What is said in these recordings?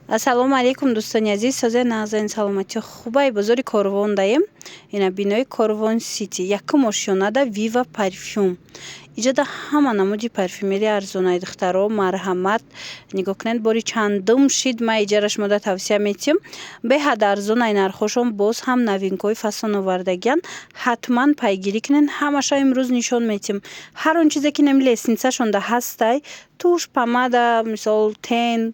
Ассалому алайкум, дӯстони азиз, созед, нағзен, саломатӣ хубай. Бозори Корвон даем. Ина бинои Корвон Сити, якум ошёнада Вива Парфюм. Иҷода ҳама намуди парфюмерия арзонаи, духтаро, марҳамат, нигоҳ кунед. Бори чандум шид ма иҷара шумода тавсия метиҳам. Беҳад арзонай нархошон, боз ҳам новинкаҳои фасон овардагиянд. Ҳатман пайгирӣ кунед, ҳамаша имрӯз нишон метиҳам. Ҳар он чизе ки нами лестницашонда ҳастай, тушь, помада, мисол, тень,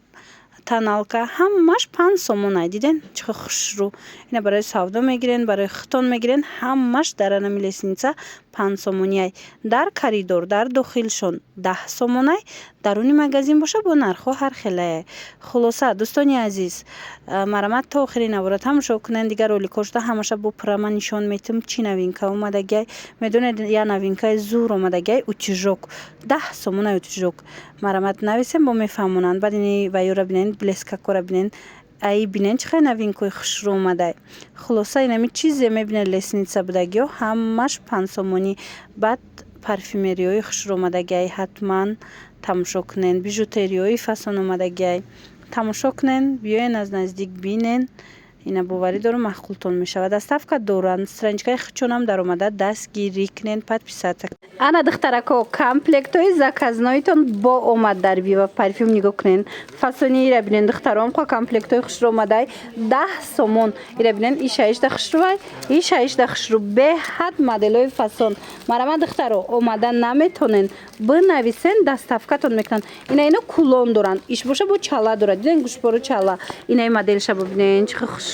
тоналка, ҳамаш 5 сомонай. Диден, чӣ хел хушрӯ? Ина барои савдо мегирен, барои худтон мегирен, ҳамаш дар анами лестница 5 сомониай. Дар коридор, дар дохилшон 10 сомонай, даруни магазин боша, бо нархҳо ҳар хелае. Хулоса, дӯстони азиз, марҳамат, то охири навора тамошо кунед. Дигар роликҳо шуда, ҳамаша бо пурра ман нишон метиҳам, чӣ новинка омадагиай. Медонед, я новинкаи зур омадагиай, утюжок 10 сомонай, утюжок. Марҳамат, нависем, бо мефаҳмонанд. Баъд ини ваёра бинен, блескакора бинен, ай бинен, чӣ хел новинкаи хушрӯ омадай. Хулоса, инами чизе мебинед, лестница будагиҳо, ҳамаш 5 сомонӣ. Баъд парфюмериҳои хушрӯ омадагиай, ҳатман тамошо кунед. Бижутериҳои фасон омадагиай, тамошо кунед, биёен, аз наздик бинен. Ина боварӣ дорам, маъқултон мешавад. Доставка доранд, страничкаи худшонам даромада дастгирӣ кунед, подписаться. Ана, духтарако, комплектҳои заказноитон бо омад дар Вива Парфюм. Нигоҳ кунед, фасони ира бинен, духтаром, ко комплектҳои хушрӯ омадай, 10 сомон. Ира бинен, ишаишда хушрӯвай, ишаишда хушрӯ, беҳад моделҳои фасон. Марама, духтаро, омада наметонен, бинависен, доставкатон мекунанд. Ина ино кулон доранд, иш боша бо чала дорад, диден, гӯшбору чала. Инаи моделша бибинен, чӣ хел хушрӯ.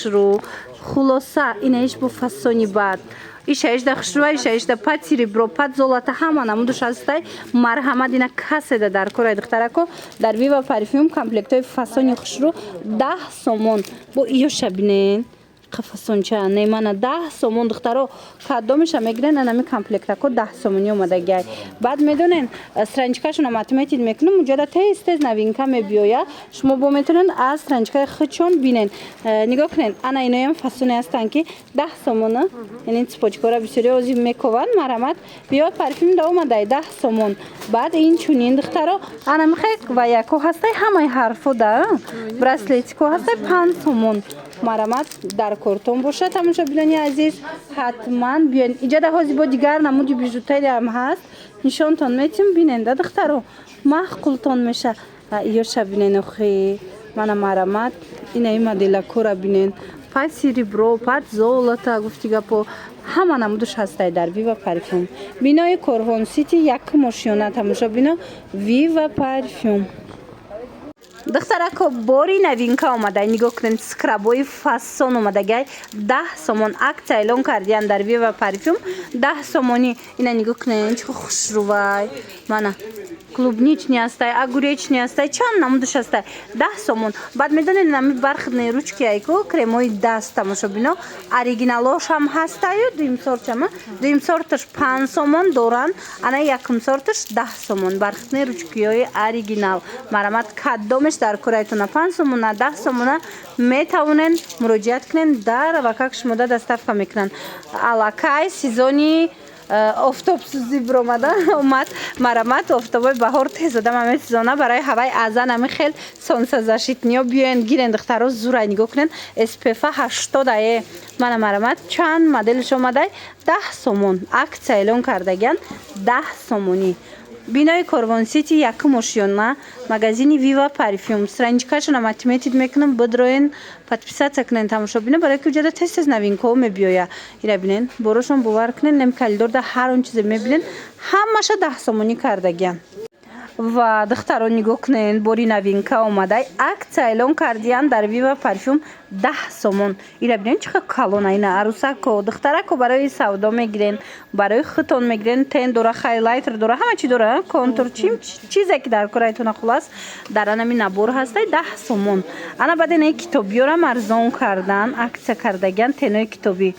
Хулоса, инаиш бо фасони бад, ишаишда хушрӯва, ишаишда под серебро, под золото, ҳама намудуш ҳастай. Марҳамат, ина каседа дар корай, духтарако, дар Вива Парфюм комплектҳои фасони хушрӯ 10 сомон. Бо иёша бинен, қафасонча немана, 10 сомон. Духтаро, кадомеша мегирен, анами комплектако 10 сомонӣ омадагиай. Баъд медонен, страничкашонам отметить мекунам, уҷода тез тез новинка мебиёяд, шумо бо метавонед аз страничкаи худшон бинен. Нигоҳ кунед, ана иноям фасоне ҳастанд, ки 10 сомона. Яъне цепочкора бисёри озим мекованд. Марҳамат, биё, парфюм да омадай, 10 сомон. Баъд ин чунин, духтаро, ана михай ва яко ҳастай, ҳамаи ҳарфо да браслетико ҳастай, 5 сомон. Марҳамат, дар кортон бошад, тамошобинони азиз, ҳатман биёед. Иҷода ҳозир бо дигар намуди бижутериям ҳаст, нишонтон метим, биненда, духтаро, маъқултон меша. Иёша бинен, охи мана, марҳамат, инаи моделакора бинен, под серебро, под золото, гуфти гапо, ҳама намудуш ҳастай дар Вива Парфюм, бинои Корвон Сити, якум ошёна. Тамошобино, Вива Парфюм. Духтарако, бори новинка омада, нигоҳ кунед, скрабои фасон омадагай, 10 сомон. Акция эълон кардиян дар Вива Парфюм, 10 сомонӣ. Ина нигоҳ кунед, чӣ хушрӯвай. Мана, клубничный ҳастай, огуречный ҳастай, чанд намудаш ҳастай, 10 сомон. Баъд медонед, нами бархатные ручки айко, кремои даст, тамошобино, оригиналошам ҳастаю, дуюм сорчама, дуюм сорташ 5 сомон доранд, ана якум сорташ 10 сомон. Бархатные ручкиҳои оригинал, марҳамат, кадомеш дар корайтона, 5 сомона, 10 сомона, метавонед муроҷиат кунед, дар вакак шумода доставка мекунанд. Аллакай сезони офтобсӯзӣ биромада омад. Марҳамат, офтобои баҳор тез одам ҳаме сезона барои ҳаваи азан ҳами хел солнцезащитниё биёен, гирен, духтаро, зурай. Нигоҳ кунед, СПФ 80 ае. Мана, марҳамат, чанд моделш омадай, 10 сомон. Акция эълон кардагиян, 10 сомонӣ. Бинои Корвон Сити, якум ошёна, магазини Вива Парфюм. Страничкашонам отметить мекунам, бидроен, подписаться кунен, тамошобино, барои ки уҷода тез тез новинкаҳо мебиёя. Ира бинен, борошон, бовар кунен, нем коридорда ҳар он чизе мебинен, ҳамаша 10 сомонӣ кардагиян. Ва духтаро, нигоҳ кунен, бори новинка омадай, акция эълон кардиян дар Вива Парфюм, 10 сомон. Ира бинен, чӣ хел калона. Ина арӯсако, духтарако, барои савдо мегирен, барои худтон мегирен. Тень дора, хайлайтер дора, ҳама чи дора, контур, чизе ки дар корайтона. Хулас, дар анами набор ҳастай, 10 сомон. Ана баъд инаи китобиёрам арзон кардан, акция кардагиян, тенои китобӣ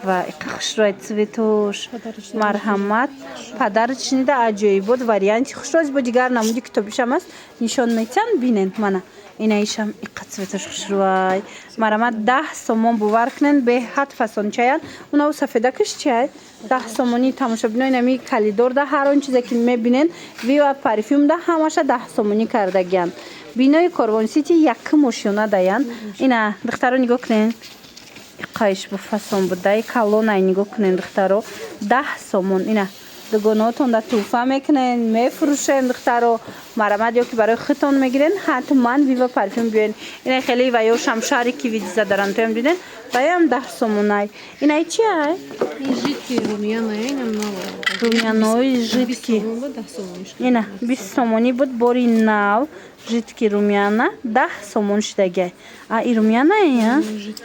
ва иқа хушрӯй цветош. Марҳамат, подарочныйда аҷоибот, варианти хушрӯз, бо дигар намуди китобишам аст, нишон метиҳанд, бинен. Мана, Инаишам иқа цветаш хушрӯай. Марҳамат, 10 сомон. Бовар кунен, беҳад фасончаян. Унаву сафедакаш чиай? 10 сомонӣ. Тамошобино, инами калидорда ҳар он чизе ки мебинен, Вива Парфюмда ҳамаша 10 сомонӣ кардагиянд. Бинои Корвон Сити, якум ошёна даян. Ина, духтаро, нигоҳ кунен, иқаиш бу фасон будай, калонай. Нигоҳ кунен, духтаро, 10 сомон. Ина, дугонаотонда тӯҳфа мекунен, мефурӯшен, духтаро, марҳамат, ё ки барои худтон мегирен, ҳатман Вива Парфюм биёен. Ина хеле ва ё шамшари ки видиза дарантоям диден, ваям 10 сомонай. Инай чи ай? Жидкий румяна, инам новая. Румянои жидкий. Ина 20 сомонӣ буд, бори нав, жидкий румяна 10 сомон шидагай. А, и румяна.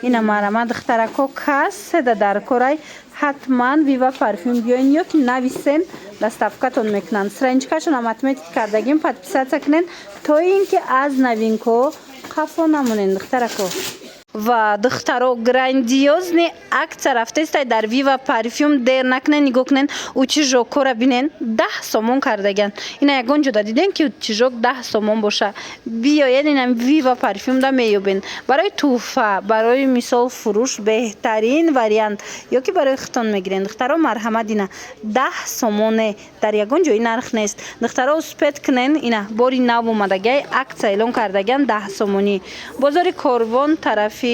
Ина, марҳамат, духтарако, каседа дар корай, ҳатман Вива Парфюм биёен ё ки нависен, доставкатон мекунанд. Страничкашонам отметить кардагим, подписаться кунен, то ин ки аз новинкҳо қафо намонен, духтарако. Ва, духтаро, грандиозный акция рафтестай дар Вива Парфюм. Дер накунен, нигоҳ кунен, утюжокҳоро бинен, 10 сомон кардагиан. Ина ягон ҷода диден, ки утюжок 10 сомон боша? Биёед, ина Вива Парфюмда меёбен. Барои тӯҳфа, барои мисол фурӯш беҳтарин вариант, ё ки барои худтон мегирен, духтаро, марҳамат. Ина 10 сомоне, дар ягон ҷои нарх нест. Духтаро, успеть кунен, ина бори нав омадагиай, акция эълон кардагиан, 10 сомонӣ. Бозори Корвон, тарафи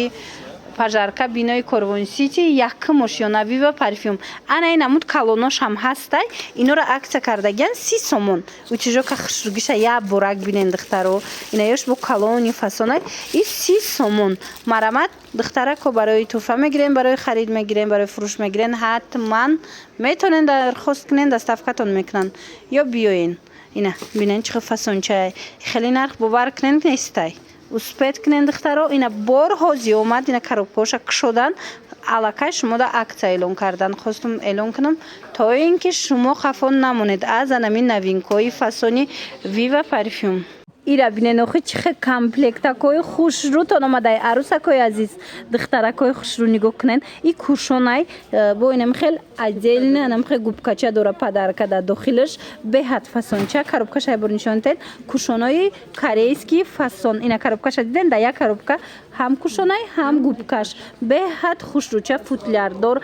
Пожарка, бинои Корвон Сити, якум ошёна, Вива Парфюм. Ана ин намуд калоношам ҳастай, инора акция кардагиан, 30 сомон. Утюжока хушругиша як борак бинен, духтаро. Ина ёш бо калони фасонай, и 30 сомон. Марҳамат, духтарако, барои тӯҳфа мегирен, барои харид мегирен, барои фурӯш мегирен, ҳатман метавонен дархост кунен, доставкатон мекунанд ё биёен. Ина бинен, чӣ хел фасончай, хеле нарх, бовар кунен, нестай. Успеть кунен, духтаро. Ина бор ҳози омад, ина коробкаоша кушодан, аллакай шумода акция эълон кардан. Хостум эълон кунам, то ин ки шумо хафо намонед аз анами новинкҳои фасони Вива Парфюм. Ира бинен, охи, чӣ хел комплектакҳои хушрӯтон омадай, арӯсакҳои азиз, духтаракҳои хушрӯ, нигоҳ кунен. И кушонай бо инам хел отдельно, анам хел губкача дора, подарка дар дохилаш, беҳад фасонча. Коробкаша бор нишон дед. Кушонои корейский фасон. Ина коробкаша диден, дар як коробка ҳам кушонай, ҳам губкаш, беҳад хушрӯча, футлярдор,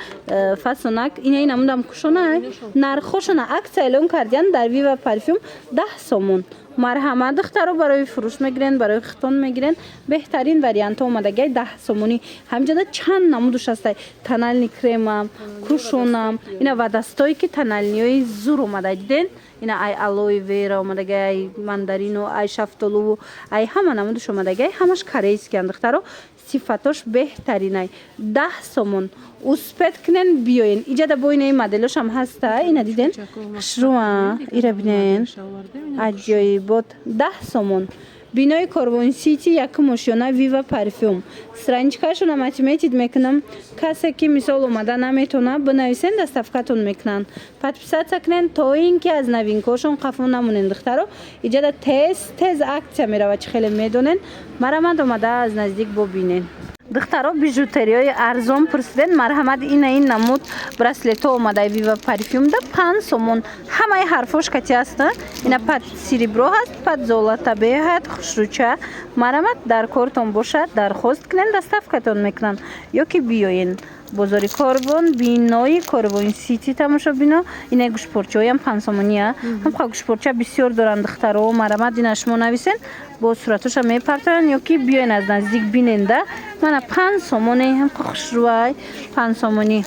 фасонак. Ина инамудам кушонай. Нархошона акция эълон кардиян дар Вива Парфюм, 10 сомон. Марҳамат, духтаро, барои фурӯш мегирен, барои хитон мегирен, беҳтарин вариантҳо омадагиай, 10 сомонӣ. Ҳамҷода чанд намудуш ҳастай: тональный кремам, кушонам, ина вадастое ки тональныйҳои зур омада, диден? Ина ай алоэ вера омадагай, ай мандарину, ай шафтолуву, ай ҳама намудуш омадагиай, ҳамаш корейскиян, духтаро, сифатош беҳтаринай. 10 сомон. Успеть кунен, биёен. Иҷада бо инаи моделошам ҳаста. Ина диден, хушрӯа, ира бинен, аҷоибот, 10 сомон. Бинои Корвон Сити, якум ошёна, Вива Парфюм. Страничкашонам отметить мекунам. Касе ки мисол омада наметавона, бинависен, доставкатон мекунанд. Подписаться кунен, то ин ки аз новинкҳошон қафо намонен, духтаро. Иҷада тез тез акция меравад, чӣ хеле медонен. Марҳамат, омада аз наздик бобинен. Духтаро, бижутериҳои арзон пурсиден, марҳамат. Ина ин намуд браслетҳо омадай Вива Парфюмда, 5 сомон. Ҳамаи ҳарфош кати аста. Ина под серебро ҳаст, под золото, беҳад хушрӯча. Марҳамат, дар кортон бошад, дархост кунен, доставкатон мекунанд ё ки биёен бозори Корвон, бинои Корвон Сити. Тамошобино, ина гӯшпорчаҳоям 5 сомония. Ҳамқа гӯшпорча бисёр доранд, духтаро. Марҳамат, ина шумо нависен, бо суратоша мепартоянд ё ки биёен, аз наздик биненда. Мана 5 сомоне, ҳамқа хушрӯай, 5 сомонӣ.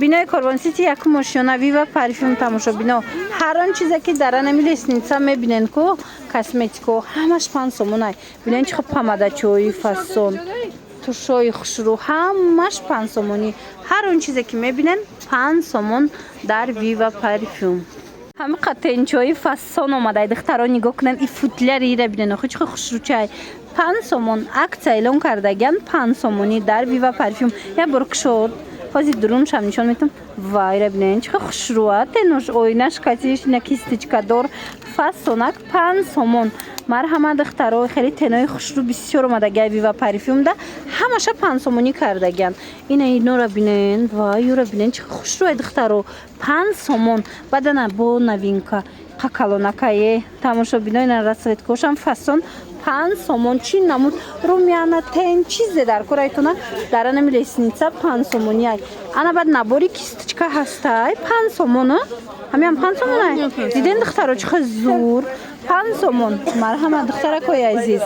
Бинои Корвон Сити, якум ошёна, Вива Парфюм. Тамошобино, ҳар он чизе ки дар анами лестница мебинен ку, косметико, ҳамаш 5 сомонай. Бинен, чӣ хел помадачои фасон, тушои хушрӯ, ҳамаш 5 сомонӣ. Ҳар он чизе ки мебинен, 5 сомон дар Вива Парфюм. Ҳамиқа тенчои фасон омадай, духтаро, нигоҳ кунен. И футляри ира бинен, охи, чӣ хел хушрӯчай, 5 сомон. Акция эълон кардагиан, 5 сомонӣ дар Вива Парфюм. Як бор кушод, ҳозир дуруншам нишон метам. Вайра бинен, чӣ хел хушрӯа, тенош оинаш катиш, ина кисточкадор, фасонак, 5 сомон. Марҳамат, духтаро, хеле тенои хушрӯ бисёр омадагиай Вива Парфюмда, ҳамаша 5 сомонӣ кардагиан. Ина инора бинен, вай, юра бинен, чӣ хушрӯай, духтаро, 5 сомон. Бадана бо новинка қакалонакае, тамошобино, ина расцветкошам фасон. 5 сомон. Чӣ намуд румяна, тень, чизе дар корайтона, дар анами ресница 5 сомонияй. Ана баъд набори кисточка ҳастай, 5 сомон. Ҳамиам 5 сомонай. Диден, духтаро, чӣ хел зур, 5 сомон. Марҳамат, духтаракои азиз,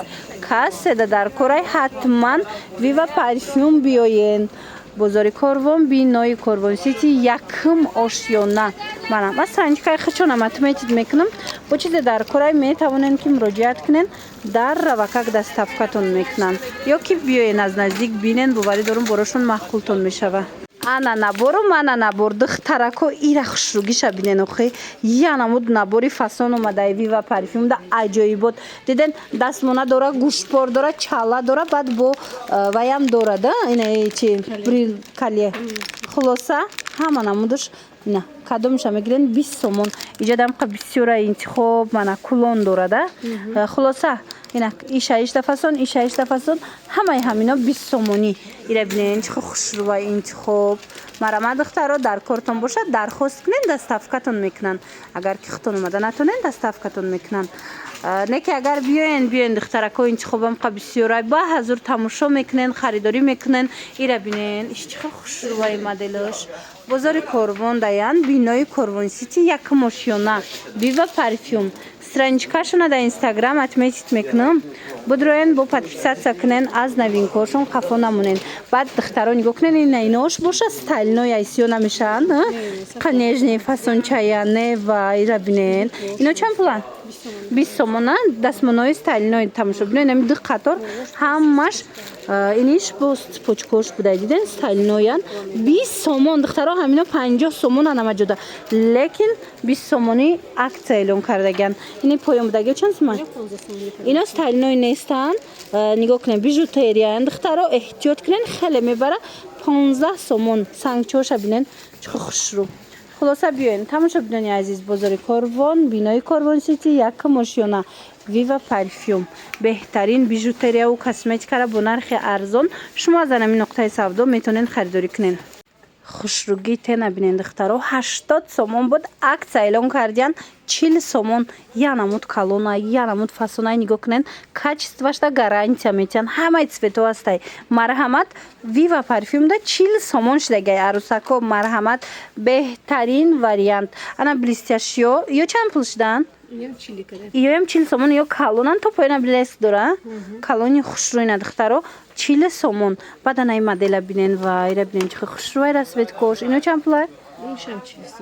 каседа дар корай, ҳатман Вива Парфюм биёен. Бозори Корвон, бинои Корвон Сити, якум ошёна. Манам аз страничкаи хичонам отметить мекунам. Бо чизе дар корай, метавонем ки муроҷиат кунен, дар равакак доставкатон мекунанд ё ки биёен, аз наздик бинен. Боварӣ дорум, борошон маъқултон мешава. Ана наборум, ана набор, духтарако, ира хушругиша бинен. Охи, я намуд набори фасон омадаи Вива Парфюмда, аҷоибот. Диден, дастмона дора, гӯшпор дора, чала дора, баъд бо ваям дора да, ина чи, брил, колье. Хулоса, ҳама намудаш ина, кадомша мегирен, 20 сомон. Иҷадамқа бисёра интихоб. Мана, кулон дора да. Хулоса, ина иша ишта фасон, иша ишта фасон, ҳамаи ҳамино 20 сомонӣ. Ира бинен, чӣ хушрӯва интихоб. Марама, духтаро, дар кортон бошад, дархост кунен, доставкатон мекунанд. Агар ки худтон омада натонен, доставкатон мекунанд. Не ки агар биёен, биёен, духтарако, интихобам қа бисёра, ба ҳазур тамошо мекунен, харидорӣ мекунен. Ира бинен, иш чӣ хушрӯваи моделаш. Бозори Корвон даян, бинои Корвон Сити, якум ошёна, Вива Парфюм. Страничкашона дар Инстаграм отметить мекунам, будроен, бо подписаться кунен, аз новинкошон қафо намонен. Баъд, духтаро, нигоҳ кунен, ина инош боша, стайлиной айсиё намешаванд, конечно, фасончая нева. Ира бинен, ино чанд пуланд? 20 сомона. Дастмонои стайлиной тамошо бинен, ами ду қатор ҳамаш иниш бо цепочкош буда. Диден, стайлиноян, 20 сомон. Духтаро, ҳамино 50 сомон намаҷода, лекин 20 сомонӣ акция эълон кардагиан. Ини поён будагио чанд сомон? Ино стайлиной нестанд, нигоҳ кунед, бижутериян. Духтаро, эҳтиёт кунен, хеле мебара. 15 сомон. Сангчоша бинен, чӣ хушрӯ. Хулоса, биёен, тамошобинони азиз, бозори Корвон, бинои Корвон Сити, якум ошёна, Вива Парфюм. Беҳтарин бижутерияву косметикара бо нархи арзон шумо аз анами нуқтаи савдо метавонед харидорӣ кунед. Хушрӯгӣ тена бинен, духтаро, 80 сомон буд, акция эълон кардиян, 40 сомон. Я намуд калона, я намуд фасонай, нигоҳ кунен, качествашда гарантия метиҳанд, ҳамаи цветҳо ҳастай. Марҳамат, Вива Парфюмда 40 сомон шидагай. Арӯсако, марҳамат, беҳтарин вариант. Ана блестящиё, ё чанд пул шуданд? Иёям 40 сомон. Ё калонан, то поёна блеск дора, калони хушрӯйна. Духтаро, 40 сомон. Баъд анаи модела бинен, вайра бинен, чӣ хушрӯй, расцветкош. Ино чанд пула?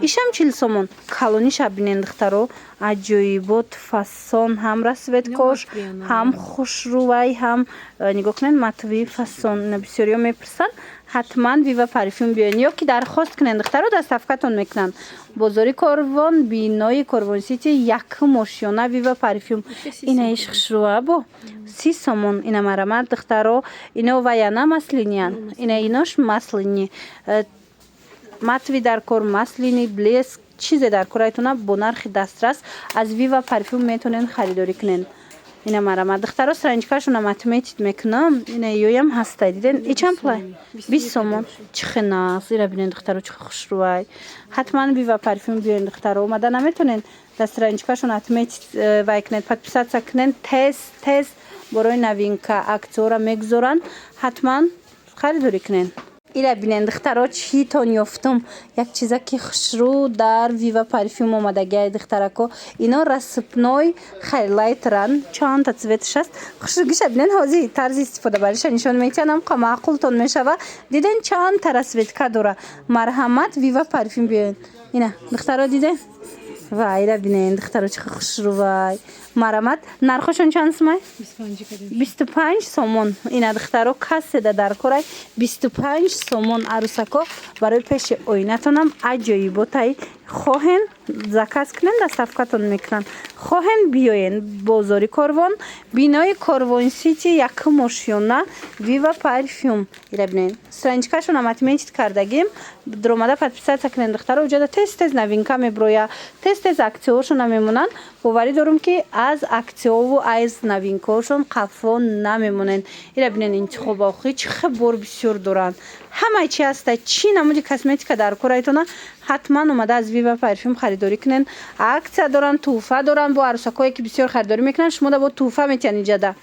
Ишам 40 сомон. Калониша бинен, духтаро, аҷоибот, фасон, ҳам расцветкош, ҳам хушрӯвай, ҳам нигоҳ кунед, матовый фасон. Бисёриё мепурсанд, ҳатман Вива Парфюм биёен ё ки дархост кунед, духтаро, доставкатон мекунанд. Бозори Корвон, бинои Корвон Сити, якум ошёна, Вива Парфюм. Ина иш хушрӯва, бо 30 сомон. Ина марамат, духтаро, ино ваяна масляныян, ина инош масляный, матовый дар кор, масляный, блеск, чизе дар корайтона, бо нархи дастрас аз Вива Парфюм метавонед харидорӣ кунед. Ина марамат, духтаро, страничкашонам отметить мекунам. Ина ёям ҳастай, диден, и чанд пулай? 20 сомон. Чӣ хел нағз! Ира бинен, духтаро, чӣ хушрӯвай. Ҳатман Вива Парфюм биёен. Духтаро, омада наметонен, дар страничкашон отметить вай кунед, подписаться кунед. Тез тез борои новинка, акцияҳоро мегузоранд, ҳатман харидорӣ кунед. Ира бинен, духтаро, читон ёфтум, як чиза ки хушрӯ дар Вива Парфюм омадагиай. Духтарако, ино рассыпной хайлайтеран, чандта цветш аст. Хушрӯгиша бинен, ҳозир тарзи истифодабариша нишон метиҳанам, қа маъқултон мешава. Диден, чандта расцветка дора. Марҳамат, Вива Парфюм биёед. Ина, духтаро, диден? Вай, ира бинен, духтаро, чӣ хушрӯвай. Марамат, нархошон чанд сумай? 25 сомон. Ина, духтаро, каседа дар корай, 25 сомон. Арӯсако, барои пеши оинатонам аҷоиботай. Хоҳен, заказ кунен, доставкатон мекунанд, хоҳен, биёен. Бозори Корвон, бинои Корвон Сити, якум ошёна, Вива Парфюм. Ира бинен, страничкашонам отметить кардагим, дуромада подписаться кунен, духтаро. Уҷада тез тез новинка меброя, тез тез акцияҳошона мемонанд. Боварӣ дорум, ки аз акцияҳову аз новинкаҳошон қафо намемонед. Ира бинен, интихоб охи чӣ хел бор бисёр доранд, ҳамаи чи ҳаста. Чӣ намуди косметика дар корайтона, ҳатман омада аз Вива Парфюм харидорӣ кунен. Акция доранд, тӯҳфа доранд. Бо арӯсакое ки бисёр харидорӣ мекунанд, шумо да бо тӯҳфа метиҳанд иҷада.